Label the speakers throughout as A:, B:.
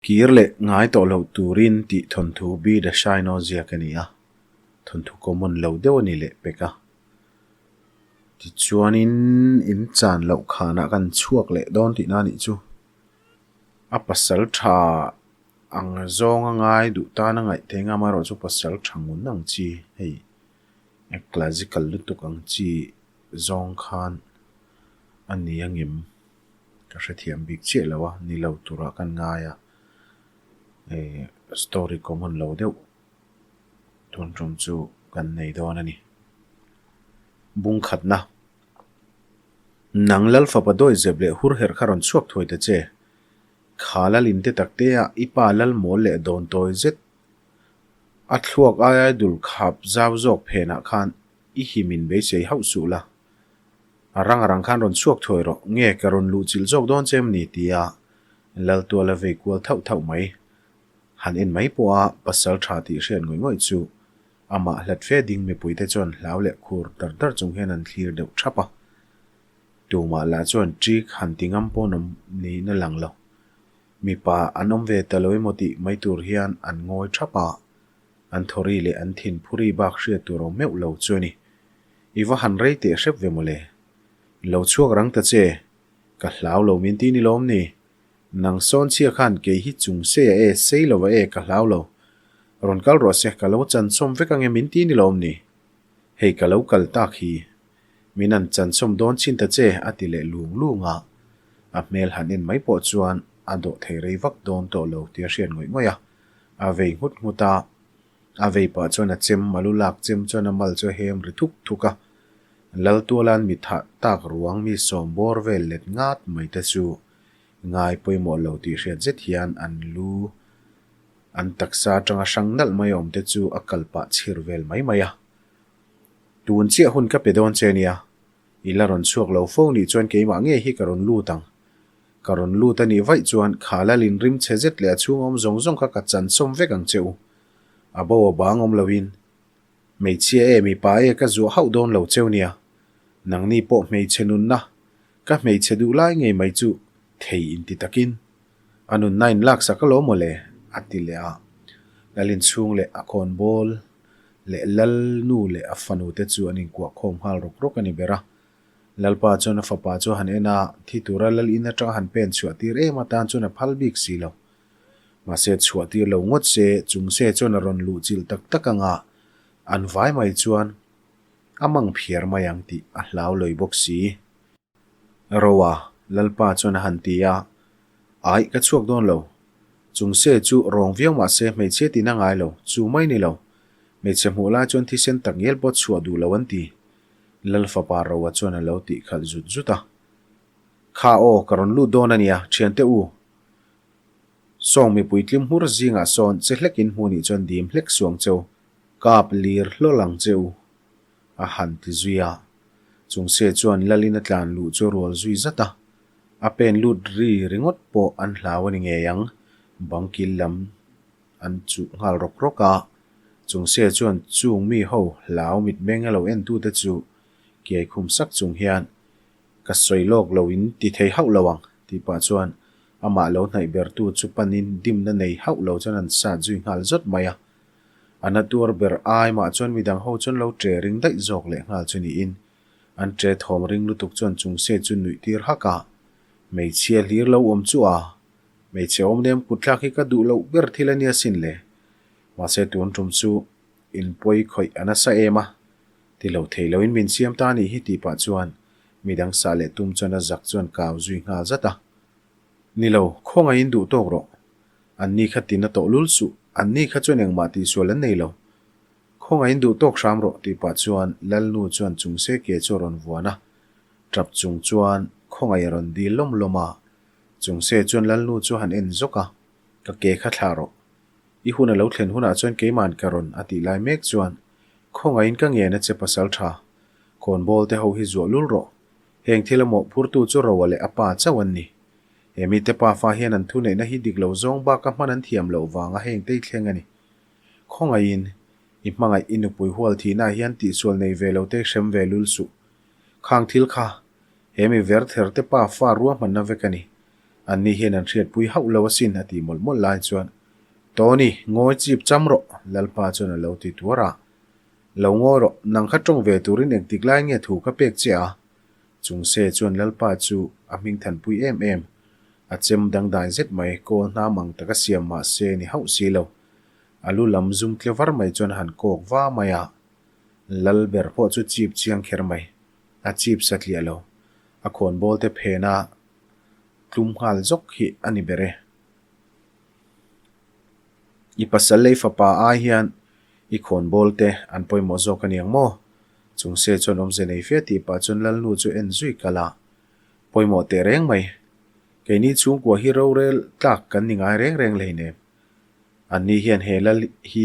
A: Kir leh ngai tawh loh turin tih thawnthu B. Dashaino ziak a ni a, thawnthu common lo deuh a ni leh pek a. Tichuanin in chan loh khanah kan chhuak leh dawn tihna a nih chu. A pasal tha ang zawnga ngai duh tan a ngaih theih anga amaherawhchu pasal tha ngun ang chi hei classical lutuk ang chi zawng khan a ni angem. Ka hrethiam bik chiah lo a, ni lo turah kan ngai a, eh story common lo deuh tun tum chu kan nei dawn a ni. Bung khatna, Nang lal fapa dawi zep leh hur herh kha rawn chhuak thuai ta che. Kha lal in te tak te a, i pa lal mawl leh dawn tawi zet a thluak ai ai dul khap zau zawk phenah khan i him in beisei hauh suh la. A rang a rang khan rawn chhuak thuai rawh, nge ka rawn luh chilh zawk dawn che em ni? tia Laltual a vei kual thauh thauh mai. Han en mai pawha pasal tha tih hriat ngawih ngawih chu amah hlat fe ding mipuite chuan hlau leh khur dar dar chung hian an thlir deuh thap a. Tumah lah chuan ṭik han ti ngam pawn awm niin a lang lo. Mipa an awm ve ta lo emaw tih mai tur hian an ngawi thap a. An thawri leh an thin phuri bak hriat tur awm meuh lo chu a ni. I va han rei teh hrep ve mawle. Lo chhuak rang ta che. Ka hlau lo min ti ni lawm ni. Nang sawn chhia khan kei hi chung sei a e, sei lo a e, ka hlau lo. Rawn kal rawh se, ka lo chansawm vek ange min ti ni lawm ni. Hei ka lo kal tak hi. Min an chansawm dawn chin ta che, a ti leh lung lung a. A hmel han en mai pawh chuan a dawh thei rei vak dawn tawh lo tia hriat ngawih ngawih a. A vei nghut nghut a. A vei pah chuan a chem, a lu lak chem chuan a mal chu a hem ri thuk thuk a. Laltuala'n mi thah tak ruang mi sawm bawr vel let ngat mai te chu ngai pawimawh lo tih hriat zet hian an lu an taksa atanga hrang nalh mai awm te chu a kal pah chhir vel mai mai a. Tun chiah hun ka pe dawn che nia, i la rawn chhuak lo fo nih chuan keimah ngei hi ka rawn lut ang. Ka rawn lut a nih vaih chuan kha lalin rim chhe zet leh a chhung awm zawng zawng kha ka chan sawm vek ang che u. A bo a bang awm loin, Hmeichhia e mipa e ka zuah hauh dawn lo cheu nia. Nangni pawh hmeichhe nunna, ka hmeichhe duh lai ngei mai chu thei inti takin a nunna in laksak alawm mawle, a ti leh a. Lalin chhung leh a khawnbawl leh lalnu leh a fanu te chu an inkuah khawm nghal rawk rawk a ni ber a. Lalpa chuan a fapa chu a han en a, thi tura lal in atanga han pen chhuah tir em atan chuan a phal bik si lo. Mahse chhuah tir lo ngawt se, chung se chuan a rawn luh chilh tak tak anga an vai mai chuan a mang phiar mai ang tih a hlau lawi bawk si. Roa, Lalpa chuan a han ti a, Aih ka chhuak dawn lo. Chung se chu rawng viau mah se hmeichhia tina ngai lo, chu mai ni lo. Hmeichhe hmuh lai chuan thisen tak ngial pawh chhuah duh lo an ti. Lal fapa Roa chuan a lo tih khalh zut zut a. Kha aw, ka rawn lut dawn a nia, thiante u. Sawng mipui tlim hmur zingah sawn che hlek in hmuh nih chuan dim hlek suang cheu, kap lir hlawl ang che u, a han ti zui a. Chung se chuan Lalin a tlan luh chu a rual zui zat a. A pen lut ri ringawt pawh an hlau a ni ngei ang, bang kil lam an chuh nghal rawk rawk a. Chung se chuan chung mi ho hlau mitmeng a lo entute chu kiai khum sak chung hian Ka sawi lawk lo in ti thei hauh lo ang, tih pah chuan amah lo hnaih bertu chu panin dimna nei hauh lo chuan an sat zui nghal zawt mai a. A na tuar ber ai mah chuan midang ho chuan lo ṭe ring daih zawk leh nghal chu niin an ṭe thawm ring lutuk chuan chung se chu nuih tir hak a. Hmeichhia hlir lo awm chu a, hmeichhe awm nem kutthlak hi ka duh loh ber thil a nia sin le. Mahse tun tum chu in pawi khawih a nasa em a, Ti lo thei loin min siam ta anih hi tih pah chuan midang sah leh tum chuan a zak chuan kau zui nghal zat a. Ni lo, khawngaihin duh tawk rawh. Anni kha tina tawh lul suh, anni kha chuan engmah tihsual an nei lo. Khawngaihin duh tawk hram rawh tih pah chuan Lalnu chuan chung se ke chu a rawn vuan a. Tap chung chuan khawngaih a rawn dil lawm lawm a. Chung se chuan Lalnu chu a han en zawk a, Ka ke kha thlah rawh. I hun a lo thlen hunah chuan keima'n ka rawn a tih lai mek chuan Khawngaihin ka ngen a che pasal tha. Khawnbawl te ho hi zuah lul rawh. Heng thil a mawhphurtu chu Roa leh a pa chauh an ni. He mite pafa hian an thuneihna hi dik lo zawng baka hman an thiam loh vanga heng tei thleng a ni. Khawngaihin, i hmangaih i nupui hual thihnaah hian tihsual nei ve lo te hrem ve lul suh. Khang thil kha, he mi ver ther te pafa ruahmanna vek a ni. Anni hian an hriatpui hauh lo asin a tih mawlh mawlh lai chuan, Tony, ngawi chip cham rawh, Lalpa chuan a lo ti tuar a. Lo ngawi rawh, nang kha tawng ve turin engtik lai nge thu ka pek che a? Chung se chuan Lalpa chu a hming thanpui em em. A chem dangdai zet mai, kawl hnam ang taka siam mah se ni hauh si lo. A lu lam zum tle var mai chuan a han kawk va mai a. Lal ber pawh chu chip chiang kher mai. A chip satliah lo. A khawnbawl te phena tlum nghal zawk hi a ni ber e. I pasal lei fapa ai hian i khawnbawl te an pawimawh zawk a niang maw? Chung se chuan awmze nei fe tih pah chuan Lalnu chu en zui kalh a. Pawimawh teh reng mai. Keini chhungkua hi rorel tlak kan ni ngai reng reng hleinem. Anni hian he lal hi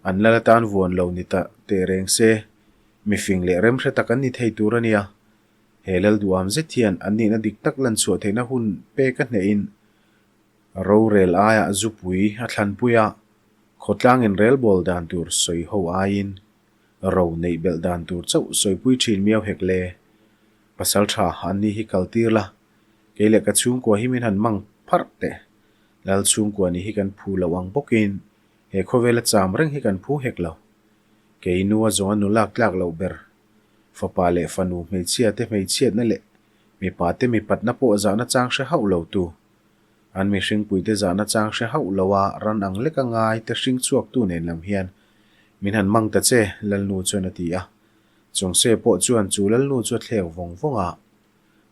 A: an lal atan vuan lo ni ta teh reng se, mifing leh remhre tak an ni thei tur a nia. He lal duham zet hian an nihna dik tak lan chhuah theihna hun pek a hnehin rorel aiah zupui a thlanpui a, khawtlangin relbawl dan tur sawi ho aiin ro neih belh dan tur chauh sawipui thin miau hek le. Pasal tha anni hi kal tir la, kei leh ka chhungkua hi min han mang pharh teh. Lal chhungkua ni hi kan phu lo ang bawkin he khawvela cham reng hi kan phu hek lo. Kei nua zawnga nulak tlak loh ber. Fapa leh fanu hmeichhia te hmeichhiatna leh mipa te mipatna pawh zahna chang hre hauh lo tu. An mihringpui te zahna chang hre hauh lo a ran ang leka ngai te hring chhuak tu nen lam hian min han mang ta che, Lalnu chuan a ti a. Chungse pawh chuan chu Lalnu chu a thlek vawng vawng a.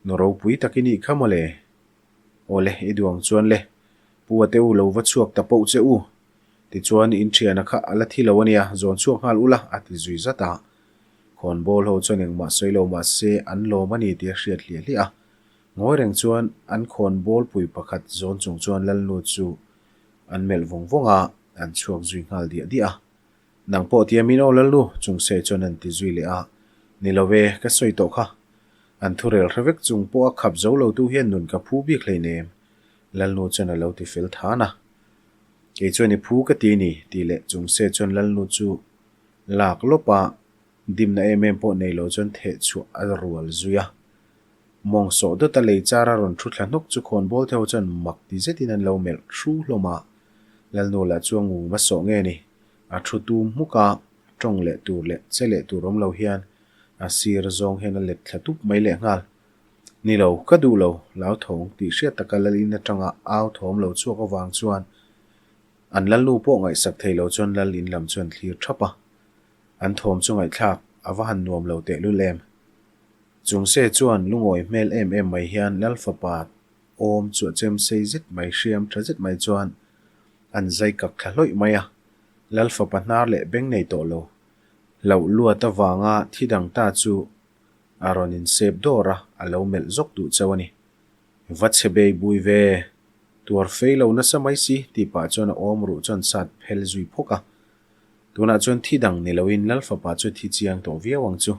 A: Nu ropui tak i nih kha mawle. Awle, i duang chuan le. Pu a te u lo va chhuak ta poh che u. Tichuan in thiana kha a la thi lo a nia, zawn chhuak nghal ula, a ti zui zat a. Khawnbawl ho chuan engmah sawi lo mah se an lawm a ni tih a hriat hliah hliah a. Ngawi reng chuan an khawnbawl pui pakhat zawn chung chuan Lalnu chu an melh vawng vawng a, an chhuak zui nghal diah diah a. Nang pawh tia min aw Lalnu, chung se chuan an ti zui leh a. Ni lo e, ka sawi tawh kha. An thurel hre vek chung pawh a khap zo lo tu hian nun ka phu bik hleinem. Lalnu chuan a lo ti fel than a. Kei chuan i phu ka ti ni, tih leh chung se chuan Lalnu chu lak lawp a, dimna em em pawh nei lo chuan theh chhuah a rual zui a. Mawng sawh dawt a lei char a rawn thu thla hnawk chu khawnbawl te ho chuan mak ti zetin an lo melh hru hlawm a. Lalnu lah chu a ngum a sawh nge ni, a thu tum hmuk a, tawng leh tur leh che leh tur awm lo hian a sir zawng hian a let thla tup mai leh nghal. Ni lo, ka duh lo, Lauthawng tih hriat taka Lalin atanga au thawm lo chhuak avang chuan an Lalnu pawh ngaihsak thei lo chuan Lal in lam chuan thlir thap a. An thawm chu ngaihthlak a va han nuam lo tehlul em. Chungse chuan lungawi hmel em em mai hian Lal fapa awm chu a chem sei zet mai hriam tha zet mai chuan an zai kak thla hlawih mai a. Lal fapa hnar leh beng nei tawh lo. Hlauh luat avanga thi dang ta chu a rawn insep dawr a, a lo melh zawk duh chauh a ni. Va chhe bei bui ve, tuar fei lo nasa mai si tih pah chuan a awm ruh chuan sat phel zui phawk a. Tunah chuan thi dang ni loin Lal fapa chu thi chiang tawh viau ang chu.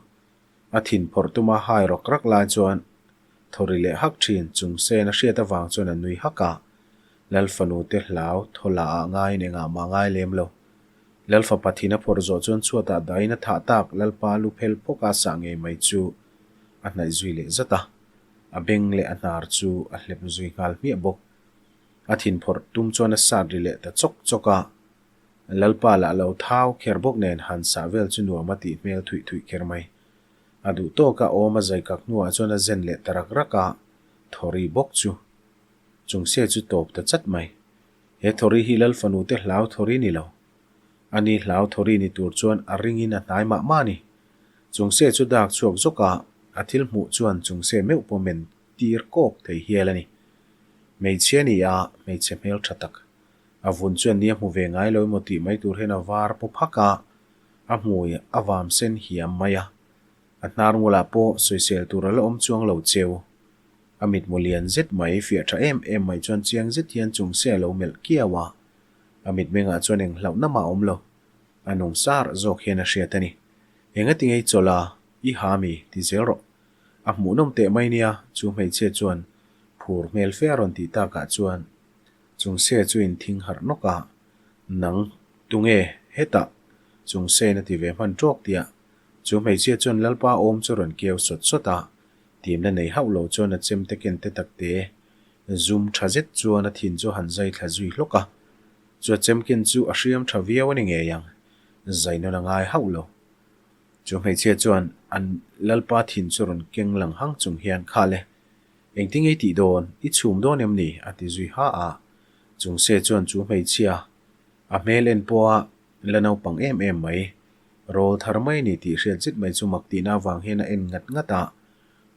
A: A thin phawrh tuma hai rawk rak lai chuan thawri leh hak thin chung sen a hriat avang chuan a nui hak a. Lal fanu te hlau thaw la ah ngaiin engah mah ngai lem lo. Lal fapa thin a phawrh zawh chuan chhuatah dahin a thah tak Lalpa lu phel phawk a sah ngei mai chu a hnaih zui leh zat a. A beng leh a hnar chu a hlep zui nghal hmiah bawk. A thin phawrh tum chuan a sat ri leh ta chawk chawk a. Lalpa lah lo thau kher bawk nen han sah vel chu nuam a tih hmel thuih thuih kher mai. A duh tawk a awm a zai kak hnuah chuan a zen leh ta rak rak a, Thawri bawk chu chungse chu tawp ta chat mai. He Thawri hi Lal fanu te hlau Thawri ni lo. Ani hlau Thawri ni tur chuan a ringin a hnai mah mah a ni. Chungse chu dak chhuak zawk a, a thil hmuh chuan chungse meuh pawh men tir kawk thei hial a ni. Hmeichhia ni a, hmeichhe hmel tha tak. A vun chuan ni a hmu ve ngai lo emaw tih mai tur hian a var paw phak a, a hmui a vam sen hiam mai a. A hnar ngulah pawh sawisel tur a la awm chuang lo cheu. A mitmu lian zet mai, fiah tha em em mai chuan chiang zet hian chung se a lo melh kiau a. A mitmengah chuan eng hlauhna mah a awm lo. A nung sar zawk hian a hriat a ni. Engati ngei chawlh a, i ha mi, ti zel rawh. A hmuhnawm teh mai nia, chu hmeichhia chuan phur hmel fe a rawn tih takah chuan Chung se chu in thing harh nawk a, nang tunge hetah chung se na ti ve hman tawk tia chu hmeichhia chuan Lalpa awm chu rawn keu sawt sawt a, timna nei hauh lo chuan a chem te ken te tak te. Zum tha zet chuan a thin chu a han zai thla zui hlawk a. Chu a chemken chu a hriam tha viau a ni ngei ang, zai nawn a ngai hauh lo. Chu hmeichhia chuan an Lalpa thin chu rawn keng lang hang chung hian kha le, engtin ei tih dawn, i chhum dawn em ni? a ti zui ha a. Chung se chuan chu hmeichhia a hmel en pawha la naupang em em mai, rawl thar mai a ni tih hriat zet mai chu mak tihna avang hian a en ngat ngat a,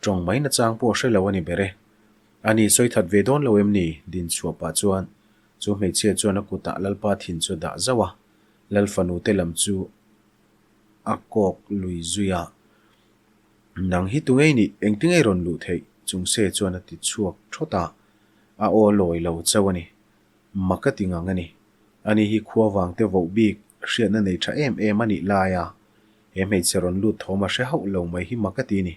A: tawng mai nachang pawh a hre lo a ni ber e. A ni sawi that ve dawn lo em ni? Din chhuah pah chuan chu hmeichhia chuan a kutah Lalpa thin chu a dah zauh a, Lal fanu te lam chu a kawk lui zui a. Nang hi tu ngei nih? Engti ngei rawn luh theih? Chungse chuan a ti chhuak thawt a, a aw lawi lo chauh a ni. Mak a ti ngang a ni. Ani hi khua vang te voh bik hriatna nei tha em em a nih lai a, he hmeichhe rawn lut thawm a hre hauh lo mai hi mak a ti ni.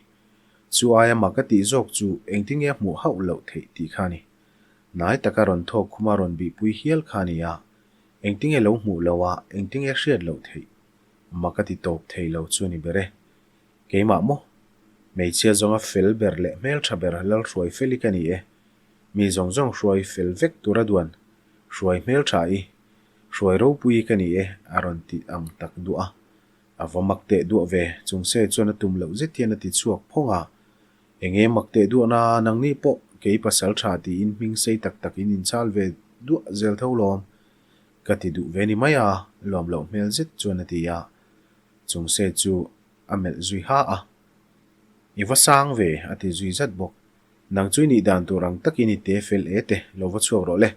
A: Chu aia mak a tih zawk chu engti nge a hmuh hauh loh theih tih kha a ni. Hnai taka rawn thawk khuma rawn bihpui hial kha a ni a, engti nge lo hmuh loh a, engti nge hriat loh theih? Mak a ti tawp thei lo chu a ni ber e. Keimah maw? Hmeichhia zawnga fel ber leh hmeltha ber Lalhruai Feli ka ni e. Mi zawng zawng hruai fel vek tura duan hruai hmeltha i, hruai ropui ka ni e a rawn ti ang tak duah a. A va mak teh duah ve, chung se chuan a tum loh zet hian a ti chhuak phawng a. Enge mak teh duah na, nangni pawh kei pasal tha tiin hming sei tak tak in inchal ve duah zel tho lawm. Ka ti duh ve ni mai a, lawm loh hmel zet chuan a ti a. Chung se chu a melh zui ha a. I va sang ve, a ti zui zat bawk. Nang chu i nih dan tur ang takin i te fel e te, lo va chhuak rawh le.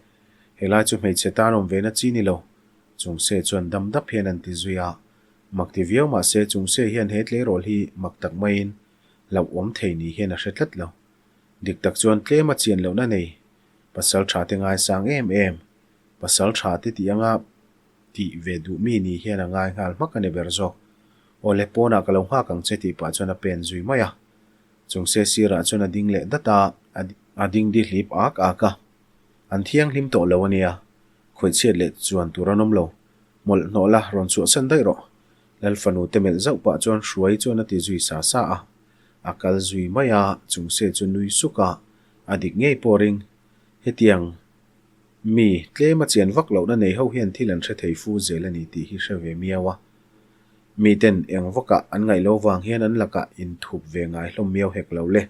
A: Helai chu hmeichhe tan awm ve na chi ni lo. Chung se chuan dam dap hian an ti zui a. Mak ti viau mah se chung se hian he tleirawl hi mak tak maiin hlauhawm thei ni hian a hre tlat lo. Dik tak chuan tlem a chian lohna nei. Pasal tha te ngaisang em em. Pasal tha te tih anga tih ve duh mi ni hian a ngai nghal hmak a ni ber zawk. Awle pawnah ka lo nghak ang che tih pah chuan a pen zui mai a. Chung se sirah chuan a ding leh dat a, a ding di hlip ak ak a. An thianghlim tawh lo a nia, khawihchhiat leh chuan tur an awm lo. Mawlh hnawh la, rawn chhuahsan daih rawh. Lal fanu te melh zauh pah chuan Hruai chuan a ti zui sa sa a. A kal zui mai a, chung se chu nui suk a, a dik ngei pawh ring. Hetiang mi tlem a chian vak lohna nei ho hian thil an hre thei fu zel a ni tih hi hre ve miau a. Miten eng vakah an ngaih lo vang hian an lakah inthup ve ngai hlawm miau hek lo le.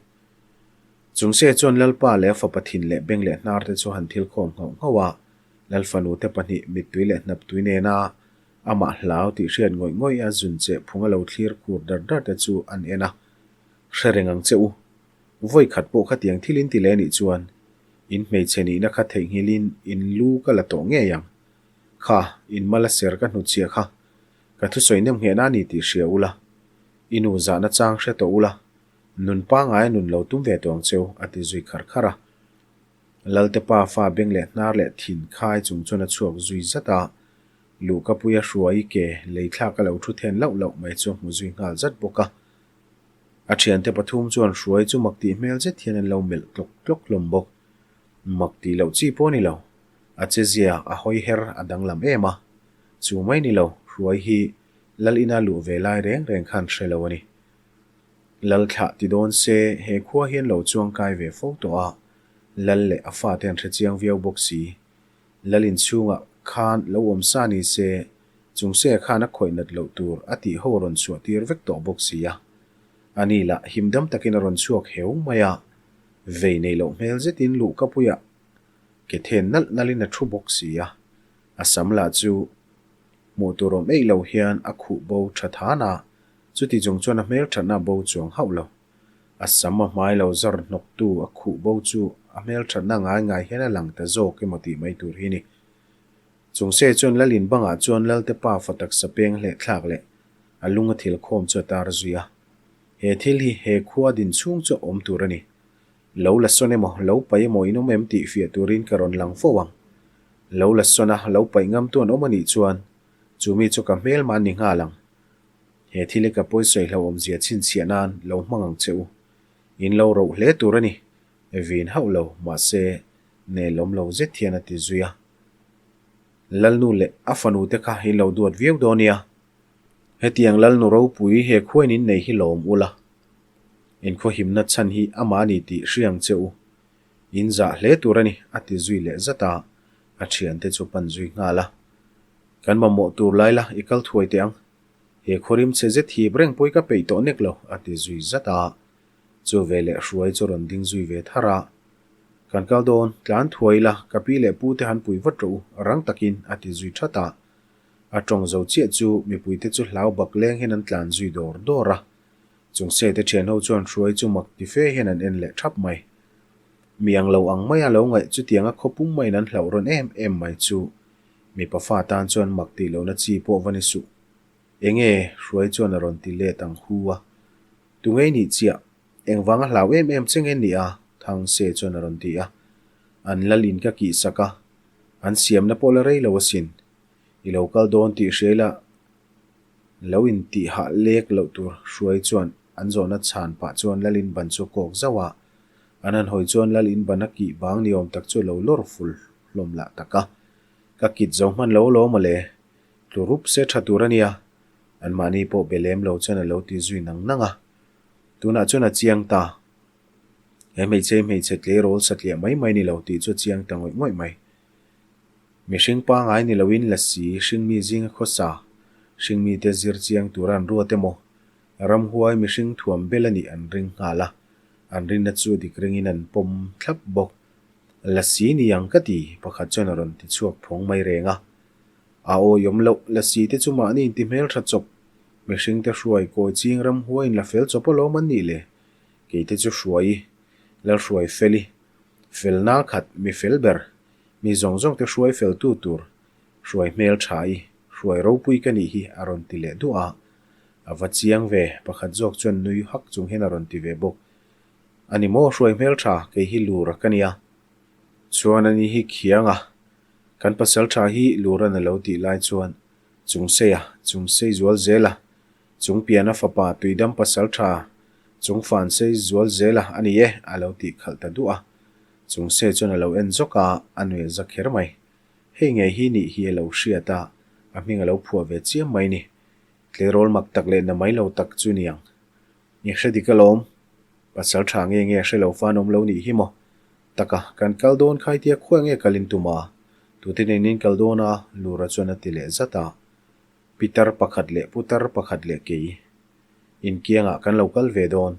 A: Chung se chuan Lalpa leh a fapa thin leh beng leh hnar te chu han thil khawm nghauh nghauh a, Lalfanu te pahnih mittui leh hnaptui nena amah hlau tih hriat ngawih ngawih a zun cheh phung a lo thlir khur dar dar te chu an en a, Hre reng ang che u. Vawi khat pawh khatiang thil in ti leh nih chuan in hmeichhe nihna kha theihnghilhin in lu ka la tawh ngei ang. Kha, in mal a ser ka hnutchhiah kha. Ka thusawi nem nghehna a ni tih hria ula, i nu zahna chang hre tawh ula, nun pangngai a nun lo tum ve tawh ang cheu, a ti zui khar khar a. Lalte pa fa beng leh hnar leh thin khai chung chuan a chhuak zui zat a, luhkapuia hruai ke lei thlak a lo thu then lauh lauh mai chu a hmu zui nghal zat bawk a. A thiante pathum chuan hruai chu mak tih hmel zet hian an lo melh tlawk tlawk hlawm bawk. Mak tih loh chi pawh a ni lo. A chezia a hawi her a danglam em a. Chu mai ni lo, Hruai hi Lal ina luh ve lai reng reng khan hre lo a ni. Lal thlah ti dawn se he khua hian lo chuang kai ve fo tawh a, Lal leh a fate an hre chiang viau bawk si. Lal inchhungah khan lo awm sa ni se, chung se khan a khawih nat loh tur a tih ho a rawn chhuah tir vek tawh bawk si a. Ani lah himdam takin a rawn chhuak heu mai a, vei nei loh hmel zetin luhkapuiah ke then nalh nalhin a thu bawk si a. A sam lah chu hmuh tur awm eih lo hian a khuh bo tha than a, chuti chung chuan a hmel thatna a bo chuang hauh lo. A sam a hmai lo zar hnawktu a khuh bo chu a hmel thatna ngai ngai hian a lang ta zawk emaw tih mai tur hi ni. Chung se chuan Lalin bangah chuan Lalte pa fa taksa peng hleh thlak leh a lung a thil khawm chu a tar zui a. He thil hi he khua din chhung chu a awm tur a ni. Lo la sawn emaw, lo paih emaw in awm em tih fiah turin ka rawn lang fo ang. Lo la sawn a, lo paih ngam tu an awm a nih chuan chu mi chu ka hmel mah an ni nghal ang. He thil hi ka pawisawi hlauhawmzia chhinchhiah nan lo hmang ang che u. In lo roh hle tur a ni. Vin hauh lo, mahse, nelawm lo zet hian a ti zui a. Lalnu leh a fanu te kha in lo duat viau dawn nia. Hetiang Lalnu ropui he khuain in nei hi lawm ula. Inkhawhimna chhan hi amah a ni tih hriang che u. In zah hle tur a ni, a ti zui leh zat a, a thiante chu pan zui nghal a. Kan mamawh tur lai la, i kal thuai teh ang. He khawrim chhe zet hip reng pawh i ka peih tawh nek lo, a ti zui zat a. Chu veleh hruai chu rawn ding zui ve thar a. Kan kal dawn, tlan thuai la, ka pi leh pu te han pui vat rawh u, rang takin, a ti zui that a. A tawng zo chiah chu mipuite chu hlau bak leng hian an tlan zui dawr dawr a. Chung sete thian ho chuan hruai chu mak ti fe hian an en leh thap mai. Mi ang lo ang maia lo ngaih chutianga khawpum maiin an hlauh rawn em em mai chu mipa fa tan chuan mak tih lohna chi pawh va ni suh. Enge? Hruai chuan a rawn ti let ang hu a. Tungei nih chiah? Engvanga hlau em em che nge ni a? Thangse chuan a rawn ti a. An lal in ka kih sak a. An siamna pawh la rei lo asin. I lo kal dawn tih hriai la lo in tih hah lek loh tur hruai chuan an zawhna chhan pah chuan lal in ban chu kawk zauh a. An han hawi chuan lal in ban a kih bang ni awm tak chu lo lawr ful hlawm lah tak a. Ka kit zo hman lo lo mawle. Tlu rup se tha tur a nia. Anmahni pawh be lem lo chuan a lo ti zui nang nang a. Tunah chuan a chiang ta. He hmeichhe hi hmeichhe tleirawl satliah mai mai ni lo tih chu a chiang ta ngawih ngawih mai. Mihring pangai ni loin lasi hringmi zinga khawsa, hringmite zir chiang tura an ruat emaw, ramhuai mihring thuam bel a nih an ring nghal a, an rinna chu dik ringin an pawm thlap bawk. Lasi ni ang ka ti, pakhat chuan a rawn ti chhuak phawng mai reng a. A awiawm loh, lasi te chu mahni inti hmeltha chawp, mihringte hruai kawi ching ramhuai inla fel chawp alawm an nih le? Keite chu hruai i, Lalhruai fel i, felna khat mi fel ber, mi zawng zawng te hruai fel tu tur, hruai hmel tha i, hruai ropui ka nih hi a rawn ti leh duah a. A va chiang ve, pakhat zawk chuan nui hak chung hian a rawn ti ve bawk. A ni maw hruai hmel tha, kei hi Lura ka nia. Chuan a ni hi khiang a, kan pasal tha hi Lura'n a lo tih lai chuan Chungseia, Chungsei zual zel a, Chung piana fapa tuidam pasal tha chung fan sei zual zel a a ni e, a lo tih khalh ta duah a. Chung se chuan a lo en zawk a, a nuih za kher mai. Hei ngei hi nih hi a lo hriat a, a hming a lo phuah ve chiam mai ni. Tleirawl mak tak leh na mai lo tak chu ni ang. I hre dik alawm. Pasal tha nge nge hre lo fan awm lo nih hi maw? Taka, kan kal dawn khai tia khuai nge kal in tum a? Tute nen in kal dawn a? Lura chuan a ti leh zat a. Pitar pakhat leh putar pakhat leh kei inkiangah kan lo kal ve dawn.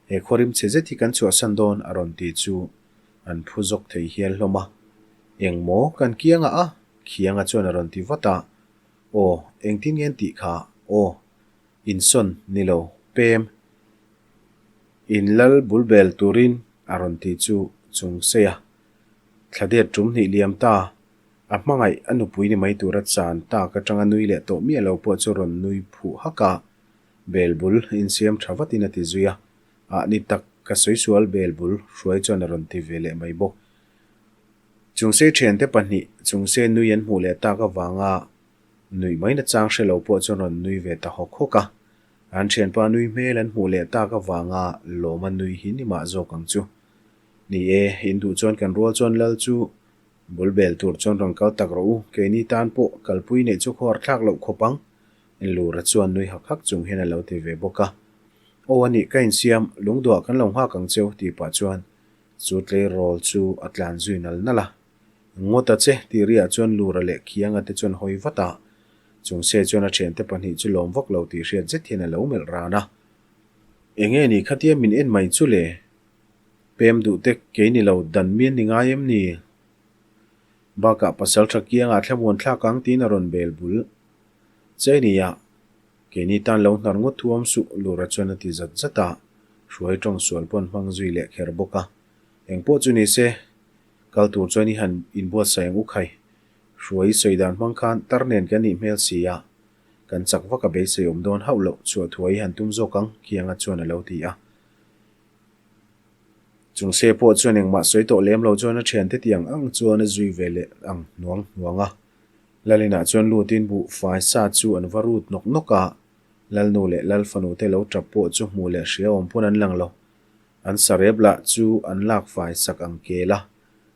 A: He khawrim chhe zet hi kan chhuahsan dawn a rawn ti chu an phu zawk thei hial hlawm a. Eng maw kan kiangah a? Khianga chuan a rawn ti vat a. Aw, engtin nge an tih kha? Aw, insawn ni lo, pem. In lal bul bel turin a rawn ti chu chung sei a. Thladet tum hnih liam ta. A hmangaih a nupui ni mai tura chan tak atanga nui leh tawh miah lo pawh chu rawn nui phuh hak a, bel bul insiam tha vatin a ti zui a, ah ni tak ka sawi sual bel bul hruai chuan a rawn ti ve leh mai bawk. Chungse thiante pahnih chungse nui an hmuh leh tak avanga nuih mai nachang hre lo pawh chuan rawn nui ve ta hawk hawk a, an thianpa nui hmel an hmuh leh tak avanga lawma nui hi ni mah zawk ang chu. Ni e, induh chuan kan rual chuan lal chu Bul bel tur chuan rawn kal tak rawh u, keini tan pawh kalpui neih chu khuar thlak loh khawp ang, Lura chuan nui hak hak chung hian a lo ti ve bawk a. Aw a nih ka insiam, lungduah kan lo nghak ang cheu tih pah chuan chu tleirawl chu a tlan zui nal nal a. Ngawt a che tih riah chuan Lura leh Khianga te chuan hawi vat a, Chungse chuan a thiante pahnih chu lawm vak lo tih hriat zet hian a lo melh ran a. Enge ni khatia min en mai chu le? Pem duh te kei ni lo dan mian ni ngai em ni? Bakah pasal tha kiangah thlamuan thlak ang tiin a rawn bel bul. Che nia, keini tan lo hnar ngawt thu awm suh Lura chuan a ti zat zat a, hruai tawng sual pawn hmang zui leh kher bawk a. Eng pawh chu ni se, kal tur chuan i han inbuatsaih ang u khai. Hruai i sawi dan hmang khan tar nen kan nih hmel si a, kan chak vak a beisei awm dawn hauh loh chhuah thuai i han tum zawk ang Kianga chuan a lo ti a. Chung se pawh chuan engmah sawi tawh lem lo chuan a thiante tiang ang chuan a zui ve leh ang hnuang hnuang a. Lalinah chuan lutin buh fai sa chu an va rut nawk nawk a, Lalnu leh Lalfanu te lo tap pawh chu hmuh leh hria awm pawn an lang lo. An sarep lah chu an lak fai sak ang kel a,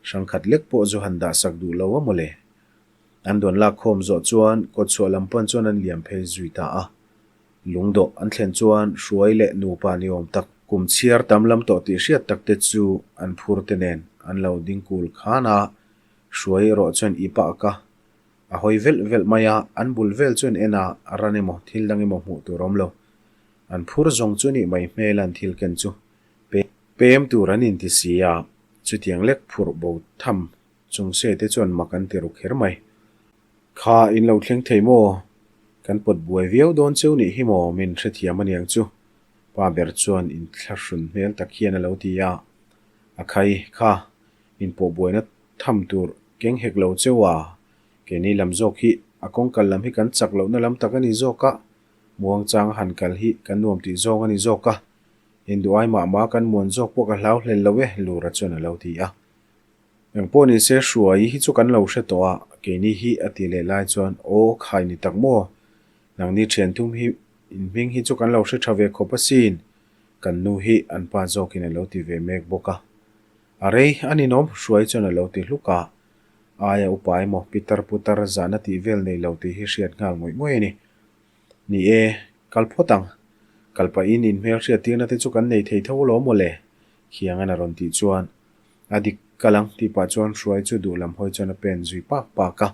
A: hrangkhat lek pawh zu han dah sak duh lo a mawle. An duan lak khawm zawh chuan kawtchhuah lam pawn chuan an liam phei zui ta a. Lungdawh an thlen chuan hruai leh nupa ni awm tak, kum chhiar tam lam tawh tih hriat tak te chu an phur te nen an lo ding kul khan a, Hruai erawh chuan i pah ka a hawi velh velh mai a, an bul vel chuan en a, ran emaw thil dang emaw hmuh tur awm lo. An phur zawng chu nih mai hmel an thil ken chu pem tur an inti si a, chutiang lek phurh bo tham chung se te chuan mak an ti ru kher mai. Kha in lo thleng thei maw? Kan pawt buai viau dawn cheu nih hi maw min hrethiam aniang chu pa ber chuan inthlahrun hmel tak hian a lo ti a, A khai kha inpawh buaina tham tur keng hek lo cheu a, keini lam zawk hi a kawng kal lam hi kan chak lohna lam tak a ni zawk a, muangchang a han kal hi kan nuam tih zawng a ni zawk a, induai mah mah kan muan zawk pawh ka hlau hlel lo e, Lura chuan a lo ti a. Eng pawh ni se Hruai hi chu kan lo hre tawh a, keini hi a ti leh lai chuan aw khai ni tak maw, nangni thian thum hi in hming hi chu kan lo hre tha ve khawp asin, kan nu hi an pa zawkin a lo ti ve mek bawk a. A rei a ninawm Hruai chuan a lo ti hluk a, aia upa emaw pitar putar zahna tih vel nei lo tih hi hriat nghal ngawih ngawih a ni. Ni e, kal phawt ang. Kal pahin inhmel hriat tirna te chu kan nei thei tho alawm mawle, Khiangan a rawn tih chuan A dik kal ang tih pah chuan Hruai chu duh lam hawi chuan a pen zui pak pak a.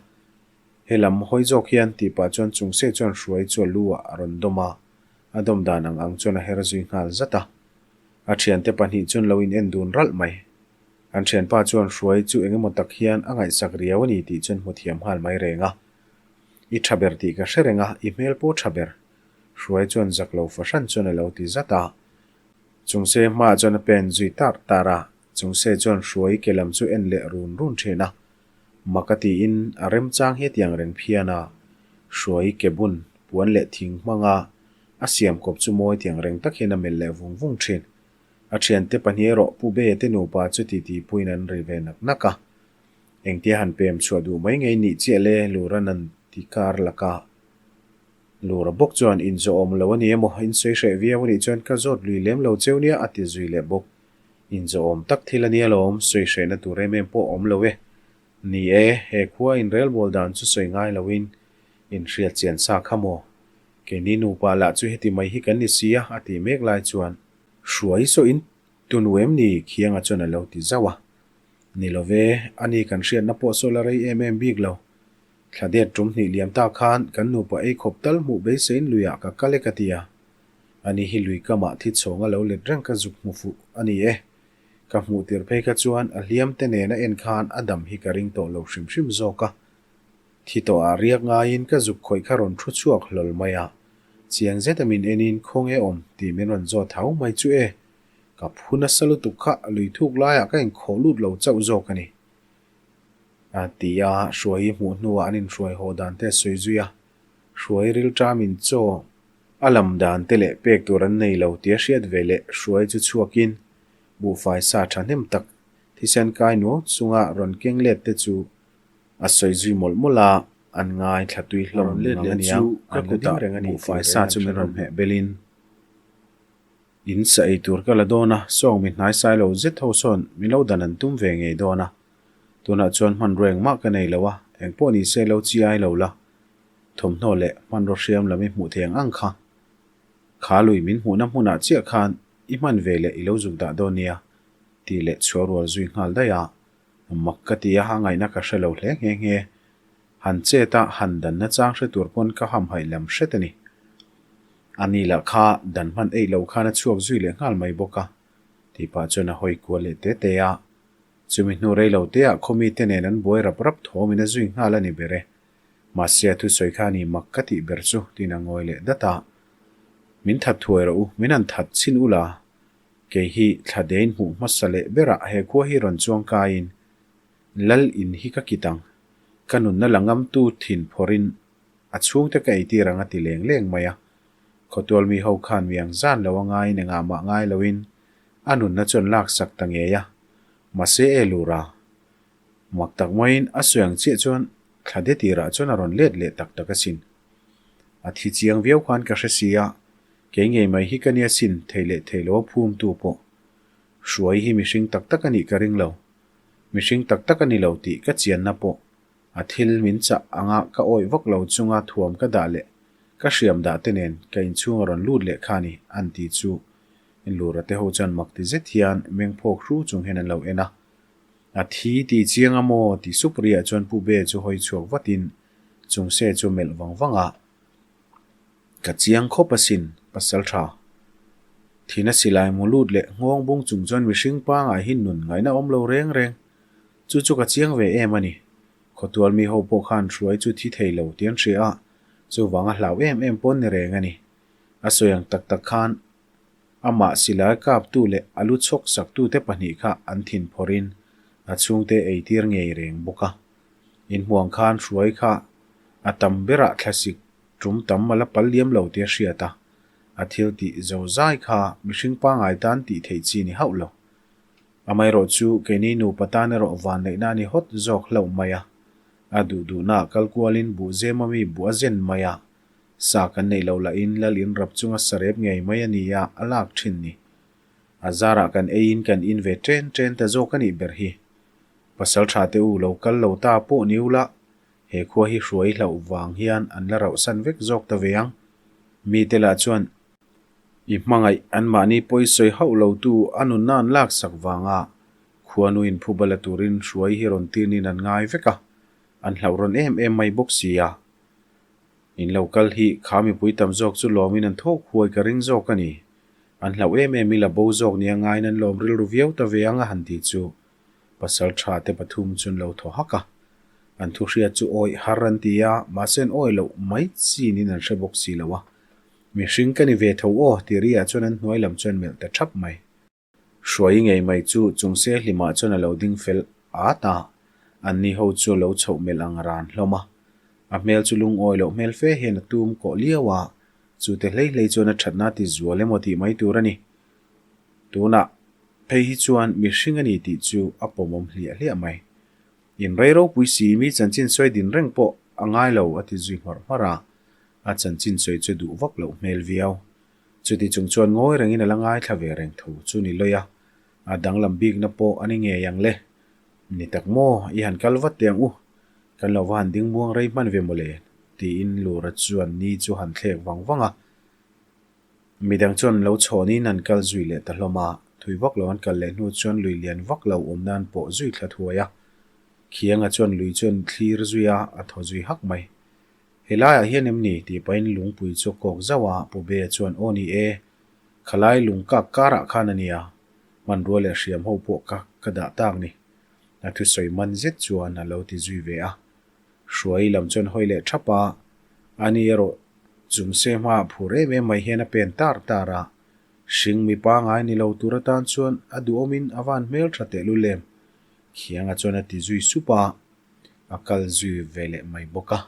A: He lam hawi zawk hian tih pah chuan Chungse chuan Hruai chu a lu ah a rawn dawm a, a dawm dan ang ang chuan a her zui nghal zat a. A thiante pahnih chuan lo in en dun ralh mai. An thianpa chuan Hruai chu eng emaw tak hian a ngaihsak riau a ni tih chuan hmu thiam nghal mai reng a. I tha ber tih ka hre reng a, i hmel pawh tha ber. Hruai chuan zak lo fahran chuan a lo ti zat a. Chungse hmaah chuan a pen zui tar tar a, Chungse chuan Hruai ke lam chu en leh run run thin a. Mak a tiin a remchang hi a tiang reng phian a, Hruai ke bun, puan leh thing hmanga a siam kawp chu mawi tiang reng tak hian a melh leh vung vung thin. A thiante pahnih erawh Pu Beia te nupa chu titi puiin an ri ve nak nak a. Engtia han pem chhuah duh mai ngei nih chiah le Lura nan ti kar laka. Lura bawk chuan in zawh awm lo a ni emaw, in sawi hreh viau a nih chuan ka zawt lui lem lo cheu nia a ti zui leh bawk. In zawh awm tak thil a nia lawm, sawi hrehna tur em em pawh a awm lo e. Ni e, he khua in relbawl dan chu sawi ngai loin in hriat chian sa kha maw? Keini nupa lah chu heti mai hi kan ni si a, a tih mek lai chuan Hruai saw in tunu em ni? Khianga chuan a lo ti zauh a. Ni lo ve, ani kan hriatna pawh saw la rei em em bik lo. Thla det tum hnih liam ta khan kan nupa ei khawp tal hmuh beiseiin luiah ka kal e ka ti a. Ani hi lui kamah thi chhawng a lo let reng ka zuk hmu fuh a ni e. Ka hmuh tir phei kha chuan a hliam te nen a en khan a dam hi ka ring tawh lo hrim hrim zawk a. Thi tawh ah riak ngaiin ka zuk khawih kha rawn thu chhuak hlawl mai a. Chiang zet a min enin khawnge awm tih min rawn zawt hau mai chu e. Ka phu nasa lutuk kha lui thuk laiah ka inkhawh lut lo chauh zawk a ni. A ti a, Hruaii hmuh hnuah an inhruai haw dan te a sawi zui a. Hruai rilṭamin chaw a lam dan te leh pek tur an nei lo tia hriat ve leh Hruai chu chhuakin buhfai sa ṭhahnem tak thisen kai nuau chunga rawn keng let te chu a sawi zui mawlh mawlh a, an ngai thla tui hlawm ngang a nia, an la ding reng a ni buhfai sa chu min rawn hmeh belin. In sa ei tur ka la dawn a, sawng mi hnai sai lo zet ho sawn min lo dan an tum ve ngei dawn a. Tunah chuan hmanrua engmah ka nei lo a, engpawh ni se lo chi ai lo la. Thawmhnaw leh hmanraw hriam lam i hmuh thei ang ang kha. Kha lui min hmuhna hmunah chiah khan i hman ve leh i lo zuk dah dawn nia, tih leh chhuah rual zui nghal daih a. Mak ka ti a, a ngaihna ka hre lo hle nghe nghe. Han chet a, han danna chang hre tur pawn ka hamhaih lam hret a ni. A ni lah kha dan hman eih lo khan a chhuak zui leh nghal mai bawk a, tih pah chuan a hawi kual leh te te a. Chumi hnu rei lo te ah khawmi te nen an buai rap rap thawmin a zui nghal a ni ber e. Mahse a thusawi kha ni mak ka tih ber chu tiin a ngawi leh dat a. Min that thuai rawh u, min han that chhin u la. Kei hi thla dein hmuh hmasa leh berah he khua hi rawn chuang kaiin Lal in hi ka kit ang. Ka nunna la ngamtu thin phawrhin a chhungte ka eitir ang a ti leng leng mai a. Khawtual mi ho khan mi ang zan lo a ngaiin engah mah ngai loin a nunna chuan laksak ta ngei a. Mahse e lura. Mak tak maiin a sawi ang chiah chuan thla de tirah chuan a rawn let leh tak tak asin. A thi chiang viau khan ka hre si a, kei ngei mai hi ka nia sin thei leh thei lo a phumtu pawh. Hruai hi mihring tak tak a nih ka ring lo. Mihring tak tak a ni lo tih ka chianna pawh a thil min chah anga ka awih vak lo chunga thuam ka dah leh ka hriam dah te nen ka inchhung a rawn lut leh kha ni an ti chu Lura te ho chuan mak ti zet hian meng phawk hru chung hian an lo en a. A thi tih chiang a maw? ti sup riah chuan Pu Be chu hawi chhuak vatin chung se chu melh vang vang a. Ka chiang khawp asin, pasal tha. Thina silai mu lut leh nghawng bung chung chuan mihring pangai hi nun ngaihna awm lo reng reng. Chu chu ka chiang ve em a ni. Khawtual mi ho pawh khan hruai chu thi thei lo tih an hria a, chuvang a hlau em em pawn ni reng a ni. A sawi ang tak tak khan amah silai kaptu leh a lu chhawk saktute pahnih kha an thin phawrhin a chhungte eitir ngei reng bawk a. Inhmuang khan hruai kha a tam berah thlasik tum tam a la pal liam lo tih a hriat a, a thil tih zo zai kha mihring pangai tan tih theih chi ni hauh lo. Amaherawhchu keini nupa tan erawh vanneihna a ni hawt zawk hlauh mai a, a duh duhnaah kal kualin buh zem ami buh a zen mai a, sa kan neih loh lahin lal in rap chunga sarep ngei mai a ni a, a lak thin ni. A zarah kan eiin kan in ve ṭen ṭen ta zawk a nih ber hi. Pasal ṭha te u lo kal lo ta pawh ni ula, he khua hi hruai hlauh vang hian an la rauhsan vek zawk ta ve ang. Mite lah chuan i hmangaih anmahni pawisawi hauh lotu a nunna an laksak vanga khuanuin phuba la turin hruai hi rawn tirnin an ngai vek a, an hlauh rawn em em mai bawk si a. In lo kal hi kha mipui tam zawk chu lawmin an thawk huai ka ring zawk a ni. An hlauh em em i la bo zawk nia ngaiin an lawm rilru viau ta ve ang a han ti chu Pasal tha te pathum chu an lo thaw hak a. An thu hriat chu awih har an ti a, mahse an awih loh mai chin in an hre bawk si lo a. Mihring ka ni ve tho aw ti ri ah chuan an hnuai lam chuan melh ta thap mai. Hruai ngei mai chu chung se hlimah chuan a lo ding fel at a, anni ho chu a lo chhoh melh ang ran hlawm a. A hmel chu lungawi loh hmel fe hian a tum kawh liau a, chute hlei hlei chuan a thatna ti zual emaw tih mai tur a ni. Tunah phei hi chuan mihring a ni tih chu a pawmawm hliah hliah mai. In rei ropui si mi chanchin sawi din reng pawh a ngai lo a ti zui hmarh hmarh a, a chanchin sawi chu duh vak loh hmel viau. Chuti chung chuan ngawi rengin a la ngaithla ve reng tho chu ni lawih a, a danglam bikna pawh a ni ngei ang le. Ni tak maw, i han kal vat teh ang u, kan lo va han ding muang rei hman ve mawle, tiin Lura chuan ni chu han thlek vang vang a. Midang chuan an lo chhawnin an kal zui leh ta hlawm a, thui vak lo an kal leh hnu chuan lui lian vak lo awm nan pawh zui thla thuai a. Khianga chuan lui chuan thlir zui a, a thaw zui hak mai. Helaiah hian em ni? tih pahin lungpui chu a kawk zauh a, Pu Bea chuan aw ni e, khalai lung kak karah khan a nia, hmanrua leh hriam ho pawh ka ka dah tak ni. A thusawi man zet chuan a lo ti zui ve a. Hruai lam chuan hawi leh thap a, ani erawh chung se hmaah phur em em mai hian a pen tar tar a, hring mi pangai ni lo tur atan chuan a duhawmin a van hmel tha tehlul em? Khianga chuan a ti zui sup a, a kal zui ve leh mai bawk a.